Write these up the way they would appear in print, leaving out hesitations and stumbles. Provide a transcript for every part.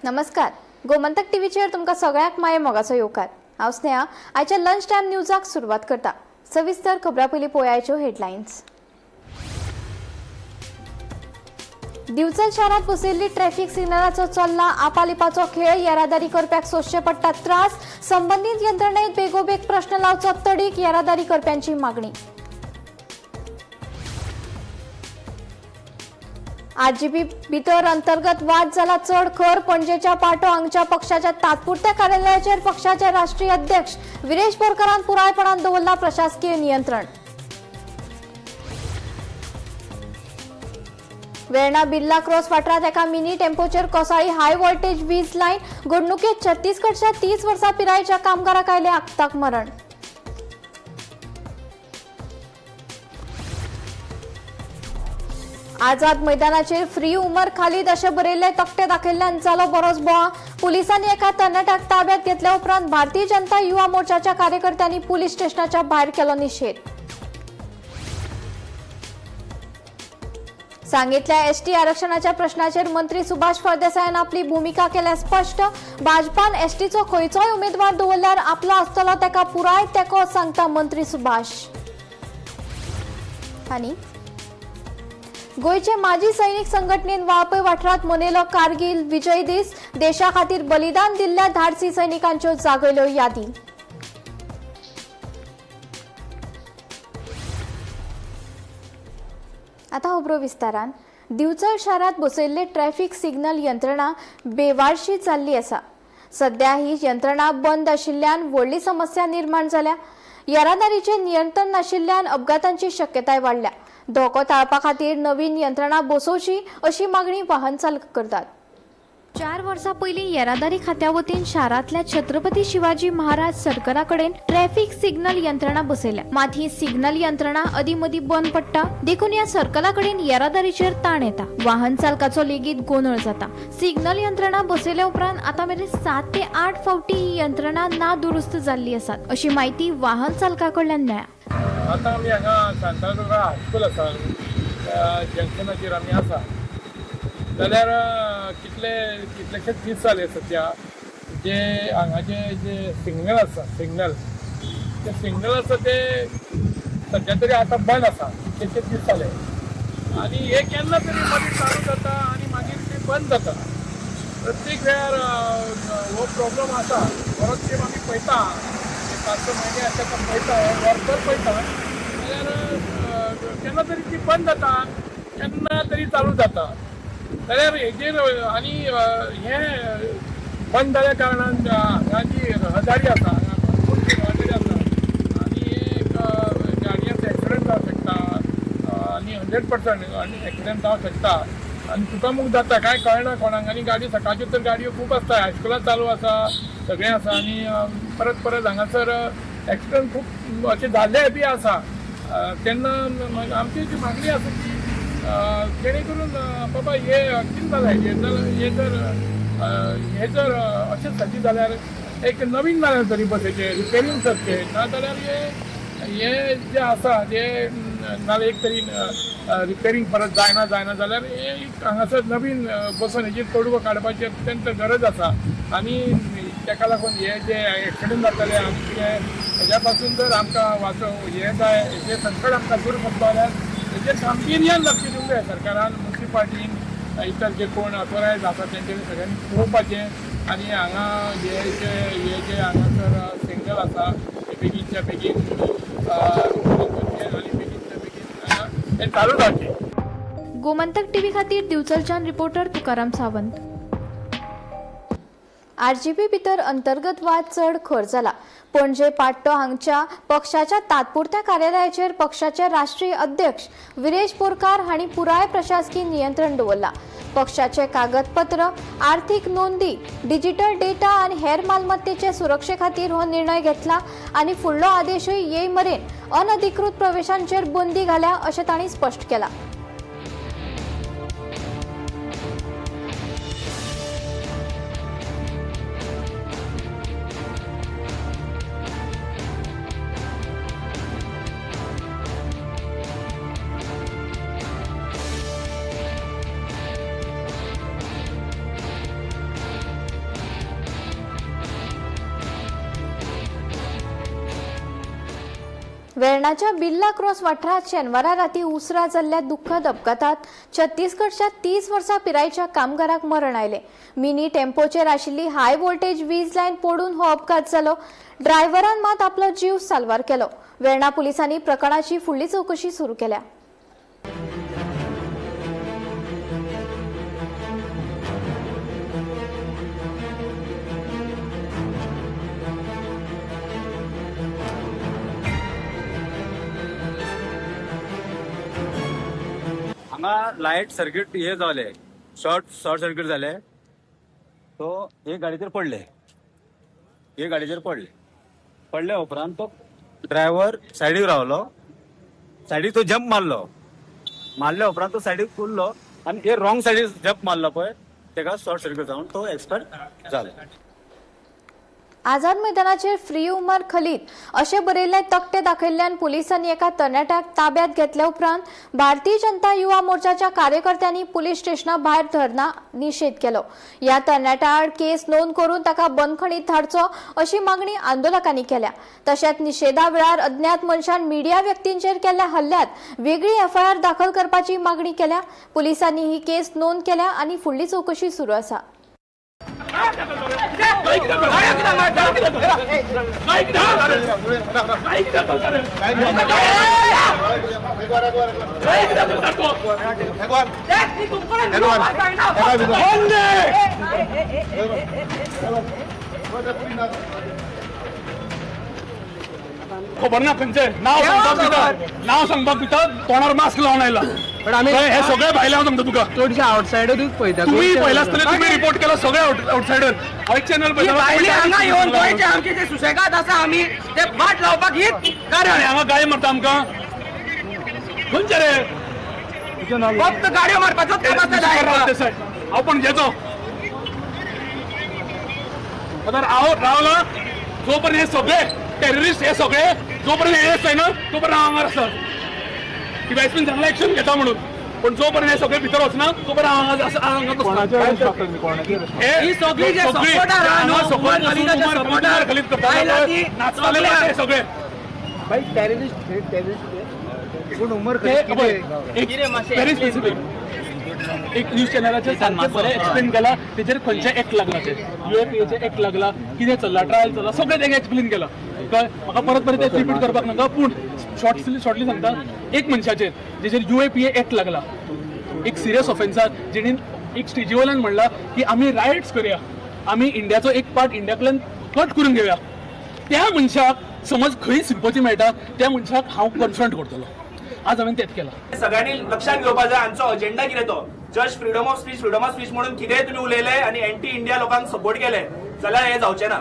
नमस्कार, गोमंतक टीव्हीचेर तुमकां सगळ्यांक माये मोगाचो येवकार. हांव स्नेहा आयच्या लंच टायम न्यूजाक सुरवात करता. सविस्तर खबरां पयलीं पळयाच्यो हेडलायन्स. दिवचल शारांत बसयल्ली ट्रॅफिक सिग्नलाचो चल्ला आपालिपाचो खेळ. येरादारी करप्याक सोंसचे पडटा त्रास. संबंदीत यंत्रणेक बेगोबेग प्रश्न लावचो तडीक येरादारी करप्यांची मागणी. आरजीपी भितर अंतर्गत वाद जाला चड खर. पणजेच्या पाटो हांगच्या पक्षाच्या तात्पुरत्या कार्यालयाचेर पक्षाचे राष्ट्रीय अध्यक्ष विरेश बोरकारान पुरायपणान दवरला प्रशासकीय नियंत्रण. वेर्णा बिर्ला क्रॉस वाठारांत एका मिनी टेम्पोचेर कोसळ्ळी हाय व्होल्टेज वीज लायन. घडणुकेत छत्तीसगडच्या 30 वर्सां पिरायेच्या कामगाराक आयलें आक्ताक मरण. आझाद मैदानाचेर फ्री उमर खालीद अशें बरयल्ले तकटे दाखयल्ल्यान जालो बरोच बोवाळ. पुलिसांनी एका तरणाट्याक ताब्यात घेतल्या उपरांत भारतीय जनता युवा मोर्चाच्या कार्यकर्त्यांनी पुलीस स्टेशनाच्या भायर केलो निशेध. सांगेंतल्या एसटी आरक्षणाच्या प्रश्नाचेर मंत्री सुभाष फळदेसायान आपली भूमिका केल्या स्पश्ट. भाजपान एसटीचो खंयचोय उमेदवार दवरल्यार आपलो आसतलो ताका पुराय तेंको, सांगता मंत्री सुभाष. आनी गोंयचे माजी सैनिक संघटनेन वाळपय वाठारांत मनयलो कारगिल विजय दीस. देशा खातीर बलिदान दिल्ल्या धाडसी सैनिकांच्यो जागयल्यो यादी. आतां खबरो विस्तारान. दिवचल शारांत बसयल्ले ट्रॅफिक सिग्नल यंत्रणा बेवारशी जाल्ली आसा. सध्या ही यंत्रणा बंद आशिल्ल्यान व्हडली समस्या निर्माण जाल्या. येरादारीचेर नियंत्रण नाशिल्ल्यान अपघातांची शक्यताय वाडल्या. धोको टाळपा खातीर नवीन यंत्रणा बसोवची अशी मागणी वाहन चालक करतात. 4 वर्सां पयलीं येरादारी खात्या वतीन शारांतल्या छत्रपती शिवाजी महाराज सर्कला कडेन ट्रॅफिक सिग्नल यंत्रणा बसयल्या. मात ही सिग्नल यंत्रणा अदीं मदीं बंद पडटा, देखून ह्या सर्कला कडेन येरादारीचेर ताण येता. वाहन चालकाचो लेगीत गोंदळ जाता. सिग्नल यंत्रणा बसयल्या उपरांत आतां मेरेन 7 ते 8 फावटी ही यंत्रणा ना दुरुस्त जाल्ली आसात, अशी म्हायती वाहन चालका कडल्यान मेळ्ळ्या. आतां आमी हांगा सांतादुर्गा हायस्कूल आसा त्या जंक्शनाचेर आमी आसा. जाल्यार कितलेशेच दीस जाले सद्या जे हांगाचे जे सिग्नल आसा, सिग्नल ते सिग्नल आसा ते सद्या तरी आतां बंद आसा. कितलेशेच दीस जाले आनी हे केन्ना तरी मदीं चालू जाता आनी मागीर ते बंद जाता. प्रत्येक वेळार हो प्रॉब्लम आसा. बरोच तेंप आमी पळयता, 5-6 म्हयने अशें आतां पळयता, वर्सभर पळयता. जाल्यार केन्ना तरी ती बंद जाता, केन्ना तरी चालू जाता. जाल्यार हेजेर आनी हें बंद जाल्या कारणान हांगा जी रहदारी आसा, हांगा भरपूर रहदारी आसा आनी एक गाडयांचो एक्सिडंट जावंक शकता आनी 100% एक्सिडंट जावंक शकता आनी चुकामूक जाता, कांय कळना कोणाक. आनी गाडी सकाळच्यो तर गाडयो खूब आसता, हायस्कुलां चालू आसा, सगळें आसा आनी परत परत हांगासर एक्सिडंट खूब अशें जाल्ले बी आसा. तेन्ना आमची जी मागणी आसा की जेणे करून बाबा हे कितें जालां हे जर हे जर अशें सज्ज जाल्यार एक नवीन जाल्यार तरी बसयचें, रिपेरींग करचें, ना जाल्यार हे जे आसा ते नाजाल्यार एक तरी रिपेरींग परत जायना जायना जाल्यार हे एक हांगासर नवीन बसून हेजेर तोडगो काडपाची अत्यंत गरज आसा. आनी ताका लागून हे जे एक्सिडंट जातले आनी कितें हेज्या पासून जर आमकां वाचो हे जाय, हेजें संकट आमकां दूर करतलो जाल्यार हेजेर गांभिर्यान लक्ष दिवंक जाय सरकारान, मुन्सिपाल्टीन, इतर जे कोण ऑथोरायज आसा तेंच्यांनी सगळ्यांनी पळोवपाचें. आनी हांगा हे जे हे जे हांगासर सिग्नल आसा ते बेगीनच्या बेगीन करचें आनी बेगीनच्या बेगीन हांगा हें चालू जावचें. गोमंतक टीव्ही खातीर दिवचलच्यान रिपोर्टर तुकाराम सावंत. आरजीपी भितर अंतर्गत वाद चड खर जाला. पणजे पाट्टो हांगच्या पक्षाच्या तात्पुरत्या कार्यालयाचेर पक्षाचे राष्ट्रीय अध्यक्ष विरेश बोरकार हांणी पुराय प्रशासकीय नियंत्रण दवरला. पक्षाचे कागदपत्र, आर्थीक नोंदी, डिजिटल डेटा आनी हेर मालमत्तेचे सुरक्षे खातीर हो निर्णय घेतला आनी फुडलो आदेशूय येय मेरेन अनधिकृत प्रवेशांचेर बंदी घाल्या अशें तांणी स्पश्ट केलां. वेर्णाच्या बिर्ला क्रॉस वाठारात शेनवारा राती उसरा जाल्ल्या दुख्खद अपघातात छत्तीसगडच्या 30 वर्सां पिरायेच्या कामगाराक मरण आयलें. मिनी टेम्पोचेर आशिल्ली हाय व्होल्टेज वीज लायन पडून हो अपघात जालो. ड्रायव्हरान मात आपलो जीव साल्वार केलो. वेर्णा पुलिसांनी प्रकरणाची फुडली चवकशी सुरू केल्या. हांगा लायट सर्किट हे जाले, शॉर्ट शॉर्ट सर्किट जाले, तो हे गाडयेचेर पडले, हे गाडयेचेर पडले. पडल्या उपरांत तो ड्रायव्हर सायडीक रावलो, सायडीक तो जंप मारलो, मारल्या उपरांत तो सायडीक उरलो आनी हे रॉंग सायडीक जंप मारलो पळय, तेका शॉर्ट सर्किट जावन तो एक्सपायर जालो. आझाद मैदानाचेर फ्री उमर खलीद अशें बरयल्ले तकटे दाखयल्ल्यान पुलिसांनी एका तरणाट्याक ताब्यात घेतल्या उपरांत भारतीय जनता युवा मोर्चाच्या कार्यकर्त्यांनी पुलीस स्टेशना भायर धरणा निशेध केलो. ह्या तरणाट्या आड केस नोंद करून ताका बंदखणीत धाडचो अशी मागणी आंदोलकांनी केल्या. तशेंच निशेधा वेळार अज्ञात मनशान मिडिया व्यक्तींचेर केल्ल्या हल्ल्यात वेगळी एफआयआर दाखल करपाची मागणी केल्या. पुलिसांनी ही केस नोंद केल्या आनी फुडली चवकशी सुरू आसा. खबर ना खंयचे नाव सांगपाक भितर, नाव सांगपाक भितर तोंडार मास्क लावन आयला. पण आमी हे सगळे भायले हांव सांगता तुका, चडशे आउटसायडरूच पळयता. तुम्ही पळयला आसतले, तुम्ही रिपोर्ट केला सगळे आउटसायडर. हांव एक चॅनल भायले हांगा येवन गोंयचे आमचे जे सुशेगाद आसा आमी ते वाट लावपाक हीच कारण. हांगा गाय मारता आमकां, खंयचे रे फक्त गाडयो मारपाचोच काम आसता ड्रायव्हराक. हांव पणजेचो, आतां हांव रावला जोपर्यंत हे सगळे टेररिस्ट हे सगळे जोपर्यंत अरेस्ट जायना तोपर्यंत हांव हांगार आसा. डिवायसपीन चांगला ऍक्शन घेता म्हणून, पण जोपर्यंत हे सगळे भितर वचना तोपर्यंत हांव हांगा आसा, हांगा बसता. ही सगळी जे supporter आहा न्हू, उमर खलीदाचे supporter, Khalid करता आयला ती नाचताले हे सगळे. ते पळय, एक व्हेरी स्पेसिफीक एक न्यूज चॅनलाचेर सारकें बरें एक्सप्लेन केला. तेजेर खंयचे एक्ट लागला, ते युएपीएचे एक्ट लागला, कितें चल्ला, ट्रायल चल्ला, सगळें तेंगे एक्सप्लेन केलां. कळ्ळें म्हाका परत परत तें रिपीट करपाक नाका, पूण शॉर्टली सांगता. एक मनशाचेर जेचेर युएपीए एक्ट लागला, एक सिरियस ऑफेन्सार, जेणेन एक स्टेजी वयल्यान म्हणलां की आमी रायट्स करया, आमी इंडियाचो एक पार्ट इंडियातल्यान कट करून घेवया, त्या मनशाक समज खंय सिंपती मेळटा त्या मनशाक हांव कन्फ्रंट करतलो. आज हांवें तेंच केलां. सगळ्यांनी लक्षात घेवपाक जाय आमचो अजेंडा कितें तो. Just freedom of speech, freedom of speech म्हणून कितेंय तुमी उलयले आनी एंटी इंडिया लोकांक सपोर्ट केले जाल्यार हें जावचें ना.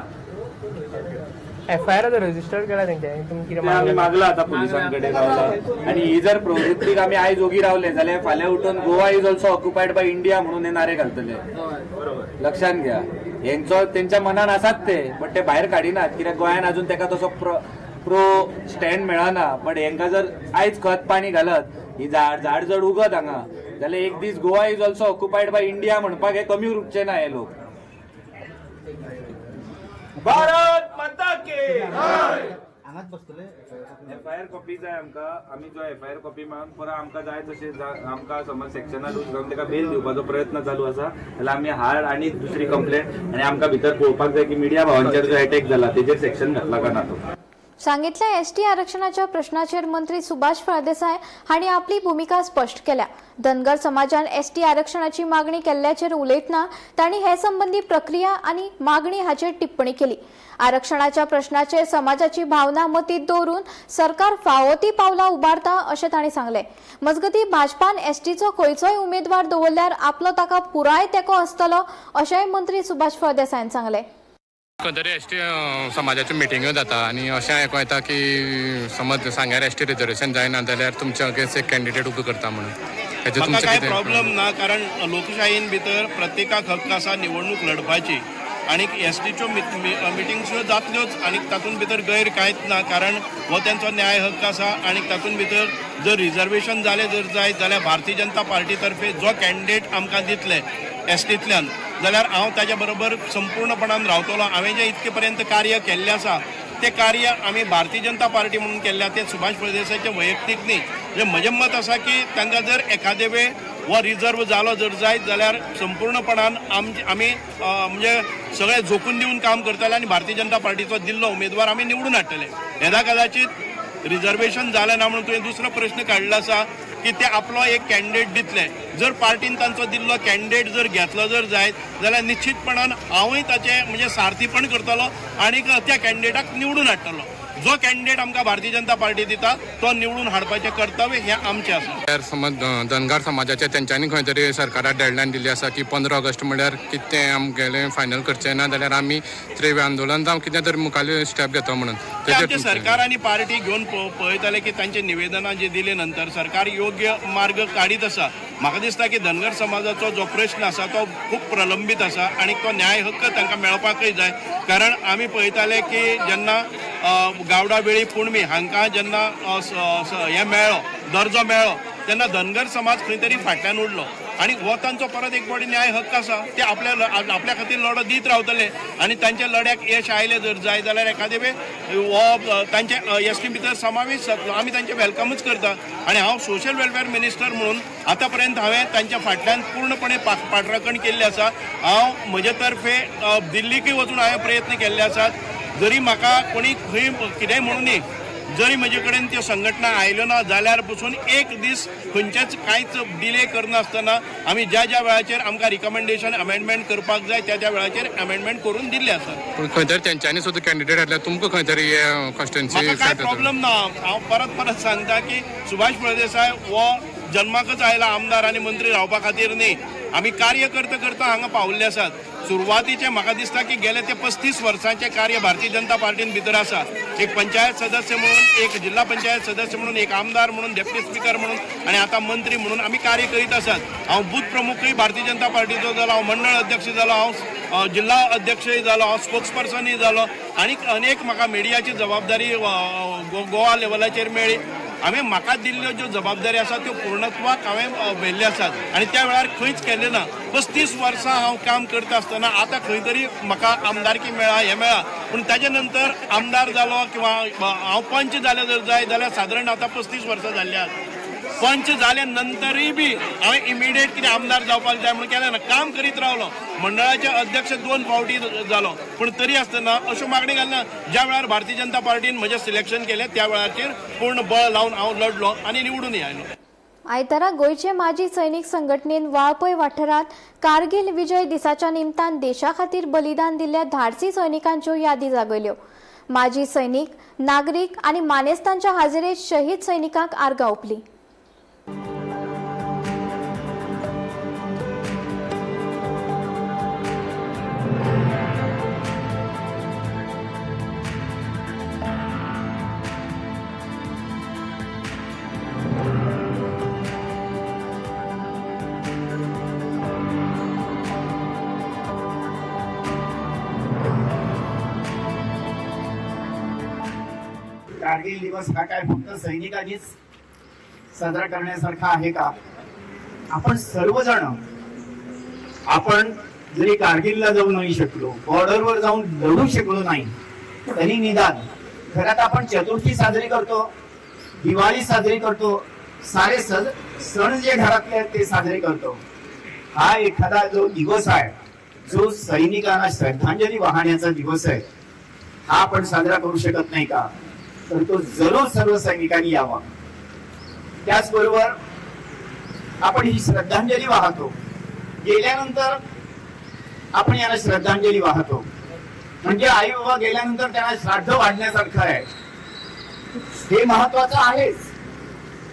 एफआयआर रजिस्टर केला तेंच्या, तुमी कितें ते आमी मागला? मागला आता पुलिसांकडे गावला आणि ही जर प्रवृत्तीक आमी आयज ओगी रावले जाल्यार फाल्यां उठून Goa is also occupied by India म्हणून हे नारे घालतले. लक्षात घ्या, हेंचो तेंच्या मनान आसात ते, बट ते भायर काडिनात कित्याक गोंयान अजून तेका तसो प्रो स्टँड मेळना. बट हेंकां जर आयज खत पाणी घालत, ही झाड झाड जर उगत हांगा जाल्यार एक दीस Goa is also occupied by India म्हणपाक हे कमी उरचे ना हे लोक. भारत माता की. एफआयआर कॉपी जाय आमकां. आमी जो एफआयआर कॉपी मागून परत आमकां जाय तशें आमकां समज सेक्शनार जावन ताका बेल दिवपाचो प्रयत्न चालू आसा जाल्यार आमी हाड आनी दुसरी कंप्लेंट आनी आमकां भितर पळोवपाक जाय की मिडिया भावांचेर जो एटॅक जाला तेजेर सेक्शन घातला काय ना तो. सांगितल्या एसटी आरक्षणाच्या प्रश्नाचेर मंत्री सुभाष फळदेसाय हांणी आपली भुमिका स्पश्ट केल्या. धनगर समाजान एसटी आरक्षणाची मागणी केल्ल्याचेर उलयतना तांणी हे संबंदी प्रक्रिया आनी मागणी हाचेर टिप्पणी केली. आरक्षणाच्या प्रश्नाचेर समाजाची भावना मतींत दवरून सरकार फावो ती पावलां उबारता अशें तांणी सांगलें. मजगतीं, भाजपान एसटीचो खंयचोय उमेदवार दवरल्यार आपलो ताका पुराय तेंको आसतलो अशेंय मंत्री सुभाष फळदेसायान सांगलें. खंय तरी एसटी समाजाच्यो मिटिंग्यो जाता आनी अशें आयको येता की समज सांग्यार एसटी रिजर्वेशन जायना जाल्यार तुमच्या अगेन्स्ट एक कॅन्डिडेट उबो करता म्हणून, हेजेर म्हाका तुमचें कांय कितें प्रॉब्लम ना, कारण लोकशायेन भितर प्रत्येकाक हक्क आसा निवडणूक लढपाची आनी एसटीच्यो मिटिंग्स ह्यो जातल्योच आनी तातूंत भितर गैर कांयच ना, कारण हो तेंचो न्याय हक्क आसा. आनी तातूंत भितर जर रिजर्वेशन जालें जर जायत जाल्यार भारतीय जनता पार्टी तर्फे जो कॅन्डिडेट आमकां दितले एसटींतल्यान जाल्यार हांव ताज्या बरोबर संपूर्णपणान रावतलो. हांवें जें इतके पर्यंत कार्य केल्लें आसा तें कार्य आमी भारतीय जनता पार्टी म्हणून केल्लें आसा, तें सुभाष फळदेसायाचें वैयक्तीक न्ही. म्हणजे म्हजें मत आसा की तांकां जर एखादे वेळ हो रिजर्व जालो जर जायत जाल्यार संपूर्णपणान आमी म्हणजे सगळे झोकून दिवन काम करतले आनी भारतीय जनता पार्टीचो दिल्लो उमेदवार आमी निवडून हाडटले. येदा कदाचित रिजर्वेशन जालें ना म्हणून तुवें दुसरो प्रश्न काडलो आसा की ते आपलो एक कॅन्डिडेट दितले. जर पार्टीन तांचो दिल्लो कॅन्डिडेट जर घेतलो जर जायत जाल्यार निश्चितपणान हांवूय ताचें म्हणजे सारथीपण करतलो आनी त्या कॅन्डिडेटाक निवडून हाडटलो. जो कॅन्डिडेट आमकां भारतीय जनता पार्टी दिता तो निवडून हाडपाचें कर्तव्य हें आमचें आसा. समज धनगर समाजाचे तेंच्यांनी खंय तरी सरकाराक डेडलायन दिल्ली आसा की 15 ऑगस्ट म्हळ्यार कितें आमगेलें फायनल करचें ना जाल्यार आमी त्रेवे आंदोलन जावं कितें तरी मुखाल्ले स्टेप घेता म्हणून. आमचे सरकार आनी पार्टी घेवन पळयताले की तांचे निवेदनां जे दिले नंतर सरकार योग्य मार्ग काडीत आसा. म्हाका दिसता की धनगर समाजाचो जो प्रश्न आसा तो खूब प्रलंबीत आसा आनी तो न्याय हक्क तांकां मेळपाकय जाय. कारण आमी पळयताले की जेन्ना गावडा वेळी पुणमी हांकां जेन्ना हें मेळ्ळो दर्जो मेळ्ळो तेन्ना धनगर समाज खंय तरी फाटल्यान उरलो आनी हो तांचो परत एक फावटी न्याय हक्क आसा. ते आपल्या खातीर लढो दीत रावतले आनी तांच्या लढ्याक यश आयलें जर जाय जाल्यार एखादे वेळ हो तांचे एस टी भितर समावेश जातलो. आमी तांचें वेलकमूच करता आनी हांव सोशल वेलफेअर मिनिस्टर म्हणून आतां पर्यंत हांवें तांच्या फाटल्यान पूर्णपणे पाठराखण केल्ली आसा. हांव म्हजे तर्फे दिल्लीकय वचून हांवें प्रयत्न केल्ले आसात. जरी म्हाका कोणी खंय कितेंय म्हणूं न्ही, जरी म्हजे कडेन त्यो संघटना आयल्यो ना जाल्यार पसून एक दीस खंयचेच कांयच डिले करनासतना आमी ज्या ज्या वेळाचेर आमकां रिकमेंडेशन अमेंडमेंट करपाक जाय त्या त्या वेळाचेर अमेंडमेंट करून दिल्ले आसा. पूण खंय तरी तेंच्यांनी सुद्दां कॅन्डिडेट घातल्यार तुमकां खंय तरी कॉन्स्टिट्युएन्सी म्हाका कांय प्रॉब्लम ना. हांव परत परत सांगता की सुभाष फळदेसाय हो जन्माकच आयला आमदार आनी मंत्री रावपा खातीर न्ही. आमी कार्य करता करता हांगा पावल्ले आसात. सुरवातीचें म्हाका दिसता की गेले ते 35 वर्सांचें कार्य भारतीय जनता पार्टीन भितर आसा. एक पंचायत सदस्य म्हणून, एक जिल्हा पंचायत सदस्य म्हणून, एक आमदार म्हणून, डेप्युटी स्पीकर म्हणून आनी आतां मंत्री म्हणून आमी कार्य करीत आसात. हांव बूथ प्रमुखूय भारतीय जनता पार्टीचो जालो, हांव मंडळ अध्यक्ष जालो, हांव जिल्हा अध्यक्षय जालो, हांव स्पोक्स पर्सनूय जालो आनी अनेक म्हाका मिडियाची जबाबदारी गोवा लेवलाचेर मेळ्ळी. हांवें म्हाका दिल्ल्यो ज्यो जबाबदारी आसा त्यो पूर्णत्वाक हांवें व्हेल्ल्यो आसात आनी त्या वेळार खंयच केल्लें ना. 35 वर्सां हांव काम करता आसतना आतां खंय तरी म्हाका आमदारकी मेळ्ळा हें मेळ्ळा, पूण ताजे नंतर आमदार जालो किंवा हांव पंच जालें जर जाय जाल्यार सादारण आतां 35 वर्सां जाल्लीं आसात. पंच जाल्या नंतरूय बी हांवें इमिडिएट कितें आमदार जावपाक जाय म्हणून केलें ना. काम करीत रावलो. मंडळाचे अध्यक्ष 2 फावटी जालो, पूण तरी आसतना अश्यो मागणी घालना. ज्या वेळार भारतीय जनता पार्टीन म्हजें सिलेक्शन केलें त्या वेळाचेर पूर्ण बळ लावन हांव लढलो आनी निवडून आयलो. आयतारा गोंयचे माजी सैनिक संघटनेन वाळपय वाठारांत कारगिल विजय दिसाच्या निमतान देशा खातीर बलिदान दिल्ल्या धाडसी सैनिकांच्यो यादी जागयल्यो. माजी सैनिक, नागरीक आनी मानेस्तांच्या हाजेरेत शहीद सैनिकांक आर्गां ओंपली. कारगिल दिवस हा काय फक्त सैनिकांनीच साजरा करण्यासारखा आहे का? आपण सर्वजण, आपण जरी कारगिलला जाऊ नाही शकलो, बॉर्डरवर जाऊन लढू शकलो नाही, तरी निदान घरात आपण चतुर्थी साजरी करतो, दिवाळी साजरी करतो, सारे सण जे घरातले आहेत ते साजरे करतो. हा एखादा जो दिवस आहे जो सैनिकांना श्रद्धांजली वाहण्याचा दिवस आहे, हा आपण साजरा करू शकत नाही का? तर तो जरूर सर्व सैनिकांनी यावा. त्याचबरोबर आपण ही श्रद्धांजली वाहतो, गेल्यानंतर आपण यांना श्रद्धांजली वाहतो, म्हणजे आई बाबा गेल्यानंतर त्यांना श्राद्ध वाढण्यासारखं आहे, हे महत्वाचं आहेच.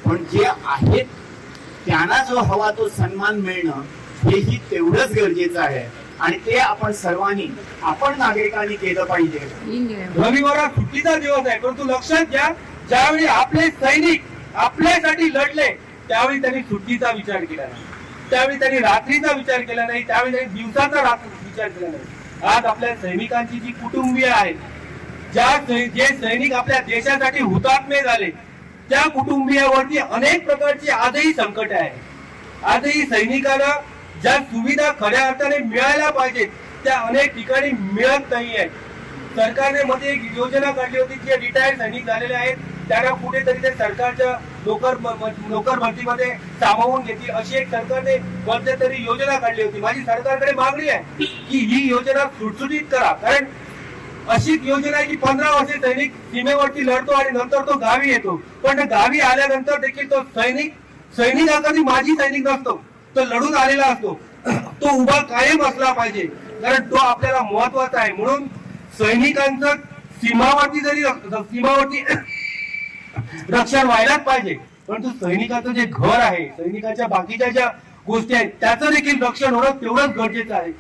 पण जे आहेत त्यांना जो हवा तो सन्मान मिळणं हेही तेवढंच गरजेचं आहे आणि ते आपण सर्वांनी, आपण नागरिकांनी केलं पाहिजे. रविवार हा सुट्टीचा दिवस आहे, परंतु लक्षात घ्या, ज्यावेळी आपले सैनिक आपल्यासाठी लढले त्यावेळी त्यांनी सुट्टीचा विचार केला नाही, त्यावेळी त्यांनी रात्रीचा विचार केला नाही, त्यावेळी त्यांनी दिवसाचा विचार केला नाही. आज आपल्या सैनिकांची जी कुटुंबीय आहेत, जे सैनिक आपल्या देशासाठी हुतात्मे झाले, त्या कुटुंबियावरती अनेक प्रकारची आजही संकट आहे. आजही सैनिकांना ज्या सुविधा खऱ्या अर्थाने मिळायला पाहिजेत त्या अनेक ठिकाणी मिळत नाहीये. सरकारने मध्ये एक योजना काढली होती, जे रिटायर्ड सैनिक झालेले आहेत त्यांना कुठेतरी ते सरकारच्या नोकर नोकर भरतीमध्ये सामावून घेतील, अशी एक सरकारने मध्यंतरी योजना काढली होती. माझी सरकारकडे मागणी आहे की ही योजना सुटसुटीत करा, कारण अशी एक योजना आहे की 15 वर्षे सैनिक सीमेवरती लढतो आणि नंतर तो गावी येतो. पण गावी आल्यानंतर देखील तो सैनिक सैनिक हा कधी माजी सैनिक नसतो, तो लढून आलेला असतो. तो उभा कायम असला पाहिजे, कारण तो आपल्याला महत्वाचा आहे. म्हणून सैनिकांचं सीमावर्ती जरी सीमावर्ती रक्षण व्हायलाच पाहिजे, परंतु सैनिकाचं जे घर आहे, सैनिकाच्या बाकीच्या ज्या गोष्टी आहेत, त्याचं देखील रक्षण होणं तेवढंच गरजेचं आहे.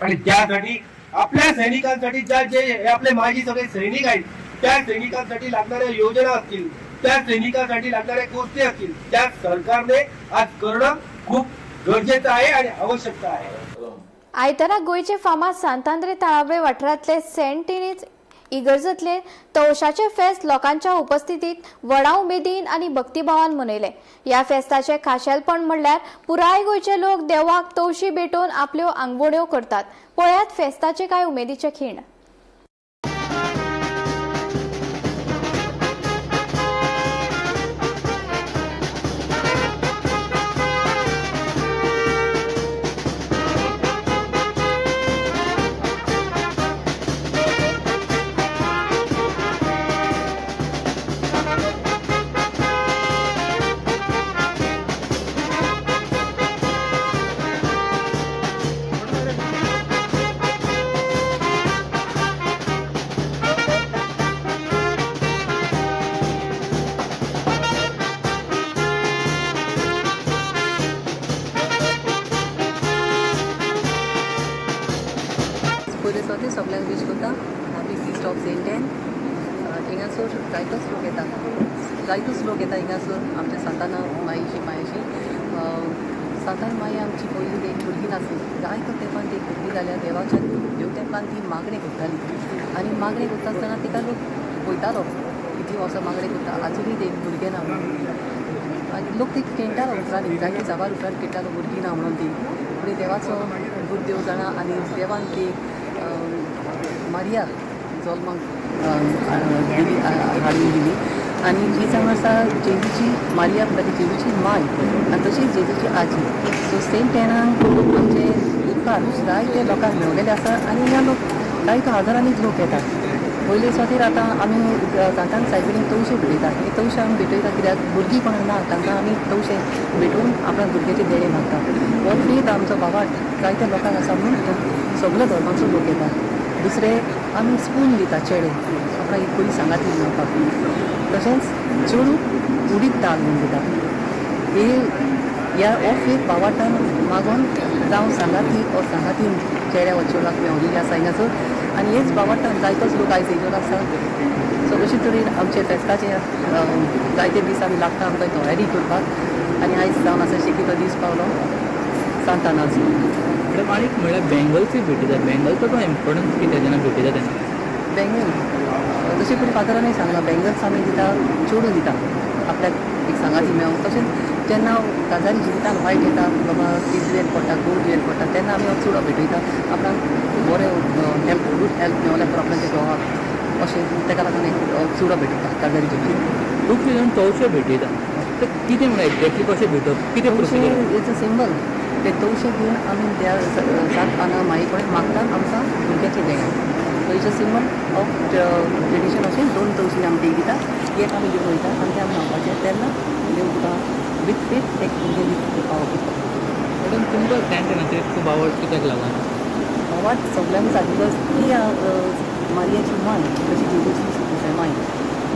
आणि त्यासाठी आपल्या सैनिकांसाठी ज्या जे हे आपले माजी सगळे सैनिक आहेत, त्या सैनिकांसाठी लागणाऱ्या योजना असतील, त्या सैनिकांसाठी लागणाऱ्या गोष्टी असतील, त्या सरकारने आज करणं खूप गरजेचं आहे आणि आवश्यकता आहे. आयतारा गोंयचे फामाद सांतांद्रे ताळावे वाठारांतले सेंट इनीज इगर्जतले तवशाचे फेस्त लोकांच्या उपस्थितीत व्हडा उमेदीन आनी भक्तिभावान मनयले. ह्या फेस्ताचे खाशेलपण म्हणल्यार पुराय गोंयचे लोक देवाक तवशी भेटोवन आपल्यो आंगवण्यो करतात. पळयात फेस्ताचे कांय उमेदीचे खीण. पयले सुवातेर सगल्यांक वीश करता happy feast of Saint Anne. हिंगासर जायतोच लोक येता, जायतोच लोक येता हिंगासर आमच्या सांताना माईची मायेची. सांतान माई आमची पयलीं एक भुरगीं नासली, जायतो तेंपान ती भुरगीं जाल्या. देवाच्या देव तेंपान ती मागणें करताली आनी मागणें करता आसतना तिका लोक पळयतालो कितलीं वर्सां मागणें करता, आजुनूय ते भुरगें ना म्हणून. आनी लोक ती खेळटालो उपरांत, जायते साबार उपरांत खेळटालो भुरगीं ना म्हणून ती. पूण देवाचो गुरुदेव जाणा आनी देवान ती मारिया जल्माक दिली, हाडून दिली. आनी ही जावन आसा जेजूची मारिया म्हणटा ती जेजूची माय आनी तशीच जेजूची आजी. सो सेंट एनाक आमचे उपकार जायते लोकांक मेवलेले आसा आनी ह्या लोक जायते हजारांनीच लोक येतात. पयले सुवातेर आतां आमी सांतान सायबिणीक तवशे भेटयता. हे तवशे आमी भेटयता कित्याक भुरगीं कोणाक ना तांकां आमी तवशे भेटोवन आपल्या भुरग्याचे देणें मागता. हो फेथ आमचो भावार्थ जायत्या लोकांक आसा म्हणून सगळ्या धर्माचो लोक येता. दुसरें आमी स्पून दिता चेडे आपणाक एक बरी सांगाती मेळपाक. तशेंच चेडूं उडीद दाल म्हूण दिता. हे ह्या हो फेथ भावार्थान मागोन जावं सांगाती हो सांगाती चेड्या वा चेडवाक मेवलेली आसा हिंगासर. आनी हेच भावार्थान जायतोच लोक आयज येयलेलो आसा. सो अशे तरेन आमचे फेस्ताचे जायते दीस आमी लागता आमकां तयारी करपाक. आनी आयज जावन आसा शेकी तो दीस पावलो सांतानाचो. मॅडम, आनी म्हणल्यार बँगल्सूय भेटयतात, बँगल्सचो तो इम्पोर्टन्स कितें जेन्ना भेटयता तेन्ना? बँगल तशें पयलीं फादरानूय सांगलां, बँगल्स आमी दिता चेडूं दिता आपल्याक एक सांगाती मेळोंक. तशेंच जेन्ना काजारी जिवितान वायट येता, बाबा ती दुयेंत पडटा, घोव दुयेंत पडटा, तेन्ना आमी हो चुडो भेटयता आपणाक बरें हेल्प, गूड हेल्प मेवल्यार पुरो आपणाच्या घोवाक, अशें ताका लागून एक चुडो भेटयता काजारी जिवितान. खुबशे जाण तवशे भेटयता, तर कितें म्हणल्यार एक्झॅक्टली कशें भेटप, कितें procedure? It's a symbol. ते तवशे घेवन आमी त्या सात आना माई कडेन मागता आमकां भुरग्याचें देणें. So it's a symbol of tradition. अशें दोन तवशीं आमी ती दिता, एक आमी घेवन वयता आनी ते आमी खावपाचें, तेन्ना देव तुका विथ फेथ एक भुरगें दिता पावता. मॅडम, तुमकां सेंट एनाचेर खूब आवड कित्याक लागून? आवड सगल्यांक आसा because ती मारियाची माय, तशी जेजूची माय.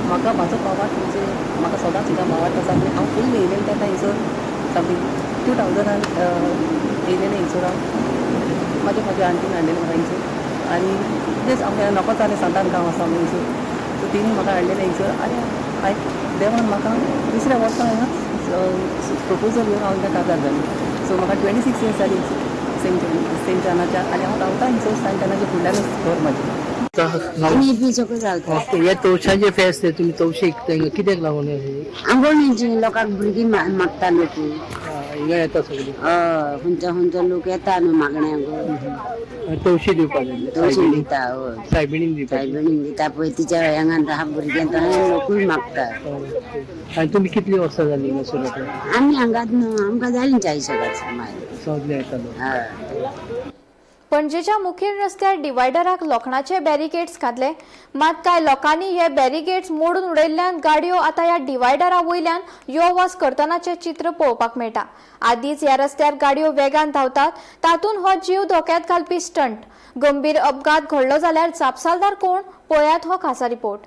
म्हाका म्हाजो भावार्थ म्हणजे म्हाका सदांच हिंगा भावार्थ आसा. आनी हांव पयलीं येयलेलें तेन्ना हिंगसर समथींग 2000आन येयलेलें हिंगसर हांव. म्हाज्या म्हाज्या आंटीन हाडलेलें म्हाका हिंगसर आनी तेच आमकां नको जालें सांतान गांव आसा म्हणून हिंगसर. सो तेणी म्हाका हाडलेलें हिंगसर आनी हांवें देवान म्हाका दुसऱ्या वर्सा हांगा प्रपोजल येवन हांव हिंगा काजार जालें. सो म्हाका 26 इयर्स जाली सेंट एनाच्या आनी हांव रावता हिंगसर सेंट एनाच्या फुडल्यानूच घर म्हाजें. आमी बी रावता. ओके, हे तवशाचे फेस्त, तुमी तवशे विकता, कित्याक लागून? आंगवणीची लोकांक भुरगीं मागता लोक. हिंगा येता सगळी. हय, खंयचो खंयचो लोक येता न्हू मागण्याक. तवशी दिवपाक जाय. तवशी दिता, हय. सायबिणीक दिवपाक. सायबिणीक दिता पळय, तिच्या हेंगान आहा भुरग्यां, तशें लोकूय मागता. आनी तुमी कितली वर्सां जाली हिंगासर येता? आमी हांगाच न्हू, आमकां जालीं 40 वर्सां मागीर. सगळे येता लोक. हय. पणजेच्या मुखेल रस्त्यार डिवायडराक लोखणाचे बॅरिकेड्स घातले, मात कांय लोकांनी हे बॅरिकेड्स मोडून उडयल्ल्यान गाडयो आतां ह्या डिवायडरा वयल्यान यो वच करतनाचें चित्र पळोवपाक मेळटा. आदींच ह्या रस्त्यार गाडयो वेगान धांवतात, तातूंत हो जीव धोक्यांत घालपी स्टंट. गंभीर अपघात घडलो जाल्यार जापसालदार कोण? पळयात हो खासा रिपोर्ट.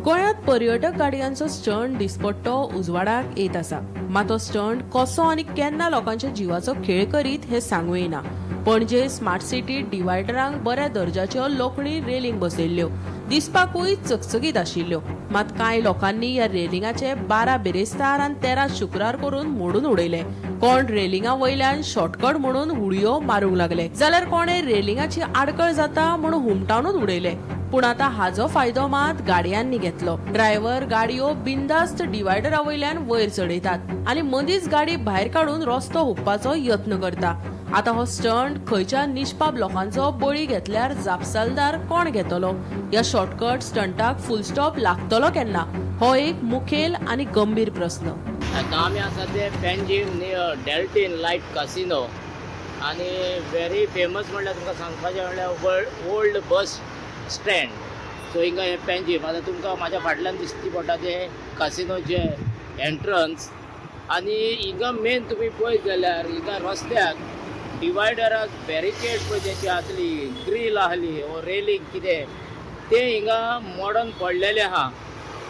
गोंयांत पर्यटक गाडयांचो स्टंट दिसपट्टो उजवाडाक येत आसा. मात तो स्टंट कसो आनी केन्ना लोकांच्या जिवाचो खेळ करीत हें सांगू येना. पणजे स्मार्ट सिटीत डिवायडरांक बऱ्या दर्जाच्यो लोखणी रेलिंग बसयल्ल्यो, दिसपाकूय चकचकीत आशिल्ल्यो. मात कांय लोकांनी ह्या रेलिंगाचे 12 बिरेस्तार आनी 13 शुक्रार करून मोडून उडयले. कोण रेलिंगा वयल्यान शॉर्टकट म्हणून उडयो मारूंक लागले, जाल्यार कोणे रेलिंगाची आडकळ जाता म्हणून हुमटावनूच उडयले. पूण आतां हाजो फायदो मात गाडयांनी घेतलो. ड्रायव्हर गाडयो बिंदास्त डिवायडरा वयल्यान वयर चडयतात आनी मदींच गाडी भायर काडून रस्तो हुपपाचो यत्न करता. आतां हो स्टंट खंयच्या निष्पाप लोकांचो बळी घेतल्यार जापसालदार कोण घेतलो? ह्या शॉर्टकट स्टंटाक फुल स्टॉप लागतलो केन्ना? हो एक मुखेल आनी गंभीर प्रस्न. आतां आमी आसा ते Panjim near Deltin light casino आनी व्हेरी फेमस म्हणल्यार तुमकां सांगपाचें म्हणल्यार ओल्ड बस स्टँड. सो हिंगा हें पेंजीम आतां तुमकां म्हाज्या फाटल्यान दिसती पडटा तें कासिनोचें एंट्रन्स. आनी हिंगा मेन तुमी पळयत जाल्यार हिंगा रस्त्याक डिवायडराक बॅरिकेड पळय तेची आसली, ग्रील आहली वो रेलिंग कितें तें हिंगा मोडून पडलेलें आहा.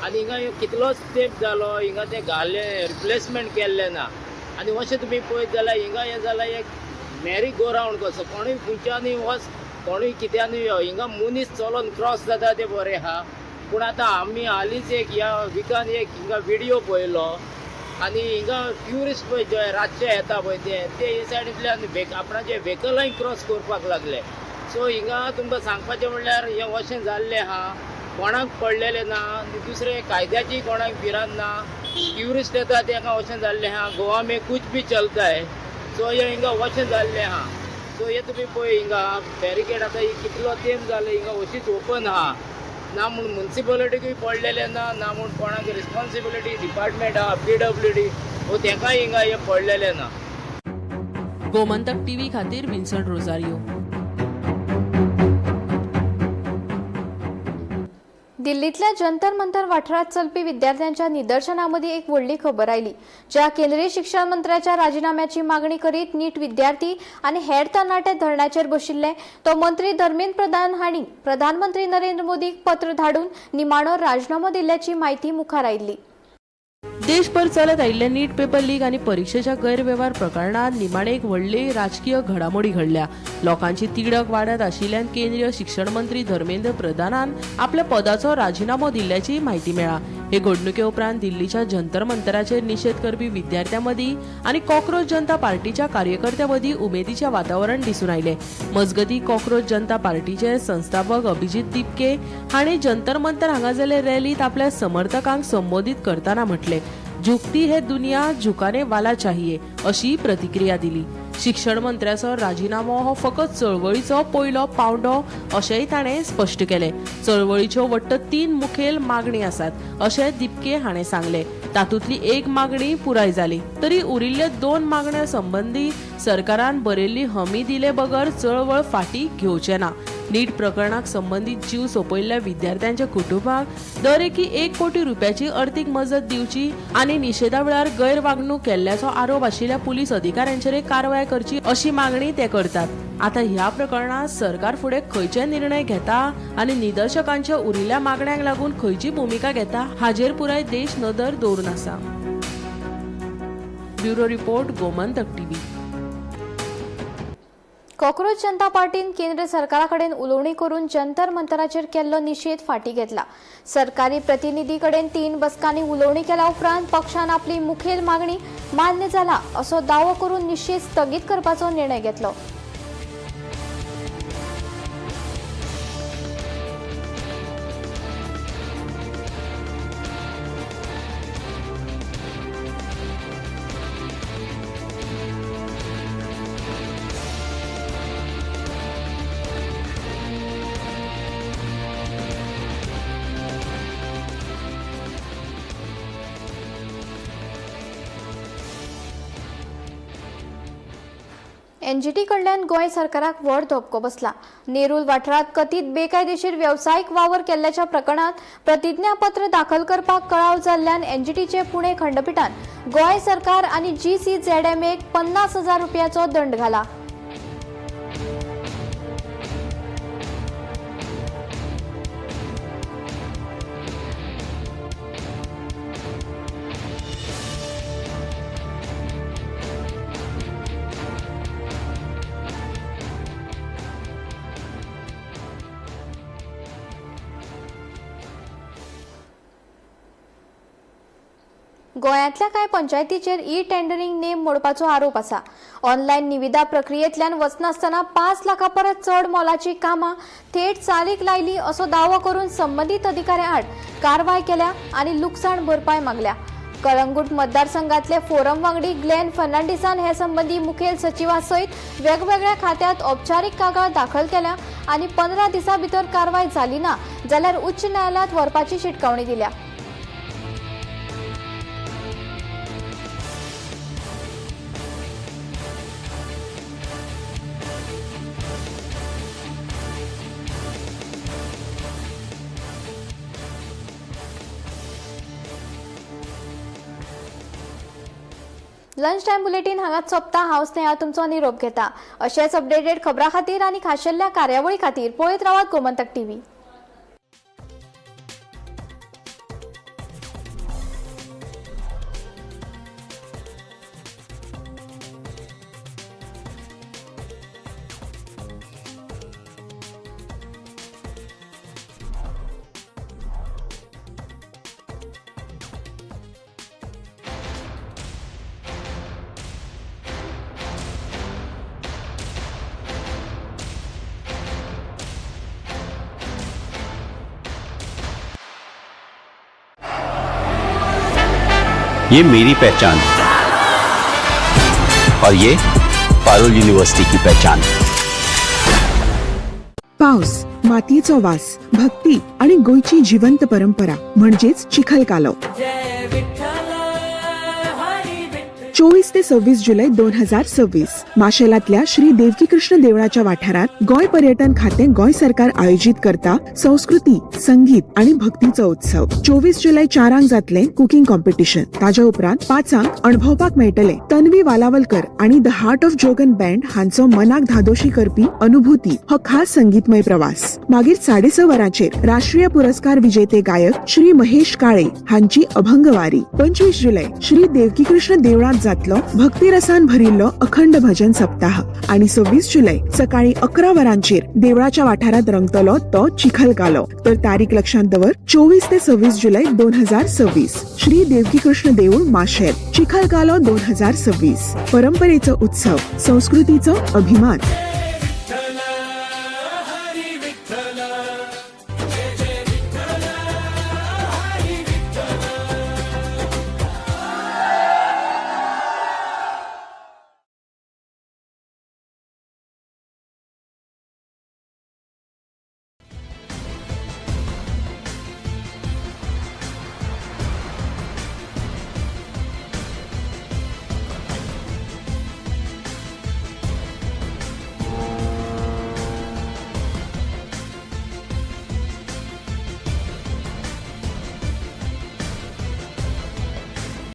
आनी हिंगा कितलोच तेंप जालो हिंगा तें घालें, रिप्लेसमेंट केल्लें ना. आनी अशें तुमी पळयत जाल्यार हिंगा हें जालां एक मॅरी गो रावंड कसो, कोणूय खंयच्यानूय वच, कोणूय कित्यानूय यो, हिंगा मनीस चलोन क्रॉस जाता तें बरें आहा. पूण आतां आमी हालींच एक ह्या विकान एक हिंगा विडियो पळयलो आनी हिंगा ट्युरिस्ट पळय जे रातचे येता पळय ते ते हे सायडींतल्यान आपणाचे व्हेकलांय क्रॉस करपाक लागले. सो हिंगा तुमकां सांगपाचें म्हणल्यार हें अशें जाल्लें आहा, कोणाक पडलेलें ना आनी दुसरें कायद्याची कोणाक भिरांत ना. ट्युरिस्ट येता तेंकां अशें जाल्लें आहा, गोवा में कुछ भी चलता है. सो हें हिंगा अशें जाल्लें आहा. सो हे तुमी पळय हिंगा बॅरिकेड आतां ही कितलो तेंप जालो हिंगा अशीच ओपन आहा ना, म्हूण मुन्सिपालिटीकूय पडलेलें ना, ना म्हूण कोणाक रिस्पॉन्सिबिलिटी डिपार्टमेंट आहा PWD हो तेंकाय हिंगा हें पडलेलें ना. गोमंतक टीव्ही खातीर विन्संट रोजारियो. दिल्लींतल्या जंतर मंतर वाठारांत चलपी विद्यार्थ्यांच्या निदर्शना मदीं एक व्हडली खबर आयली, ज्या केंद्रीय शिक्षण मंत्र्याच्या राजिनाम्याची मागणी करीत नीट विद्यार्थी आनी हेर तरणाटे धरण्याचेर बशिल्ले, तो मंत्री धर्मेंद्र प्रधान हांणी प्रधानमंत्री नरेंद्र मोदीक पत्र धाडून निमाणो राजिनामो दिल्ल्याची म्हायती मुखार आयिल्ली. देशभर चलत आयिल्ले नीट पेपर लीक आनी परिक्षेच्या गैरवेव्हार प्रकरणांत निमाणे एक व्हडली राजकीय घडामोडी घडल्या. लोकांची तिडक वाडत आशिल्ल्यान केंद्रीय शिक्षण मंत्री धर्मेंद्र प्रधानान आपल्या पदाचो राजिनामो दिल्ल्याची म्हायती मेळ्ळा. हे घडणुके उपरांत दिल्लीच्या जंतर मंतराचेर निशेध करपी विद्यार्थ्यां मदीं आनी कॉकरोच जनता पार्टीच्या कार्यकर्त्यां मदीं उमेदीचें वातावरण दिसून आयलें. मजगतीं, कॉकरोच जनता पार्टीचे संस्थापक अभिजीत दिपके हांणी जंतर मंतर हांगा जाल्ले रॅलींत आपल्या समर्थकांक संबोधीत करतना म्हटलें, झुकती है दुनिया झुकाने वाला चाहिए, अशी प्रतिक्रिया दिली. शिक्षण मंत्र्याचो राजिनामो हो फकत चळवळीचो पयलो पावंडो अशेंय ताणें स्पश्ट केलें. चळवळीच्यो वट्ट 3 मुखेल मागणी आसात अशें दिपके हाणें सांगलें. तातूंतली एक मागणी पुराय जाली तरी उरिल्ले 2 मागण्या संबंदी सरकारान बरयल्ली हमी दिले बगर चळवळ फाटीं घेवचे ना. नीट प्रकरणाक संबंदीत जीव सोंपयल्ल्या विद्यार्थ्यांच्या कुटुंबाक दर एकी 1 कोटी रुपयाची अर्थीक मजत दिवची आनी निशेधा वेळार गैरवागणूक केल्ल्याचो आरोप आशिल्ल्या पुलीस अधिकाऱ्यांचेर कारवाय करची अशी मागणी ते करतात. आतां ह्या प्रकरणांत सरकार फुडें खंयचे निर्णय घेता आनी निदर्शकांच्या उरिल्ल्या मागण्यांक लागून खंयची भुमिका घेता हाजेर पुराय देश नदर दवरून आसा. Bureau report, Gomantak TV. Cockroach Janata पार्टीन केंद्र सरकारा कडेन उलोवणी करून जंतर मंतराचेर केल्लो निशेध फाटीं घेतला. सरकारी प्रतिनिधी कडेन 3 बसकांनी उलोवणी केल्या उपरांत पक्षान आपली मुखेल मागणी मान्य जाला असो दावो करून निशेध स्थगीत करपाचो निर्णय घेतलो. एनजीटी कडल्यान गोंय सरकाराक व्हड धपको बसला. नेरूल वाठारांत कथीत बेकायदेशीर वेवसायीक वावर केल्ल्याच्या प्रकरणात प्रतिज्ञापत्र दाखल करपाक कळाव जाल्ल्यान एनजीटीचे पुणे खंडपिठान गोंय सरकार आनी GCZMA 50,000 रुपयाचो दंड घाला. गोंयांतल्या कांय पंचायतीचेर ई टेंडरिंग नेम मोडपाचो आरोप आसा. ऑनलायन निविदा प्रक्रियेंतल्यान वचनासतना 5 लाखां परस चड मोलाची कामां थेट चालीक लायली असो दावो करून संबंदीत अधिकाऱ्यां आड कारवाय केल्या आनी लुकसाण भरपाय मागल्या. कळंगूट मतदारसंघातले फोरम वांगडी ग्लेन फर्नांडीसान हे संबंदी मुखेल सचिवा सयत वेगवेगळ्या खात्यांत औपचारीक कागाळ दाखल केल्या आनी 15 दिसां भितर कारवाय जाली ना जाल्यार उच्च न्यायालयांत व्हरपाची शिटकावणी दिल्या. लंच टायम बुलेटीन हांगाच सोंपता. हांव स्नेहा तुमचो निरोप घेता. अशेच अपडेटेड खबरां खातीर आनी खाशेल्ल्या कार्यावळी खातीर पळयत रावात गोमंतक टीव्ही. ये मेरी पहचान और ये पारुल यूनिवर्सिटी की पहचान. पावस, मातयेचो वास, भक्ती आणि गोंयची जिवंत परंपरा म्हणजेच चिखलकालो. 24 ते 26 जुलै 2026 माशेलातल्या श्री देवकीकृष्ण देवळाच्या वाठारात गोंय पर्यटन खातें गोंय सरकार आयोजित करता संस्कृती, संगीत आणि भक्तीचो उत्सव. 24 जुलै 4 जातले कुकिंग कॉम्पिटिशन. ताज्या उपरांत 5 अणभवपाक मेळटले तन्वी वालावलकर आणि the heart of Jogan band हांचो मनाक धादोशी करपी अनुभूती हो खास संगीतमय प्रवास. मागीर 6:30 वरांचेर राष्ट्रीय पुरस्कार विजेते गायक श्री महेश काळे हांची अभंगवारी. 25 जुलै श्री देवकीकृष्ण देवळात जातलो भक्तिरसान भरिल्लो अखंड भजन सप्ताह. आणि 26 जुलै सकाळी 11 वरांचेर देवळाच्या वाठारात रंगतलो तो चिखलकालो. तर तारीख लक्षात दवर 24 ते 26 जुलै 2026 श्री देवकीकृष्ण देऊळ माशेल, चिखलकालो 2026. परंपरेचो उत्सव, संस्कृतीचो अभिमान.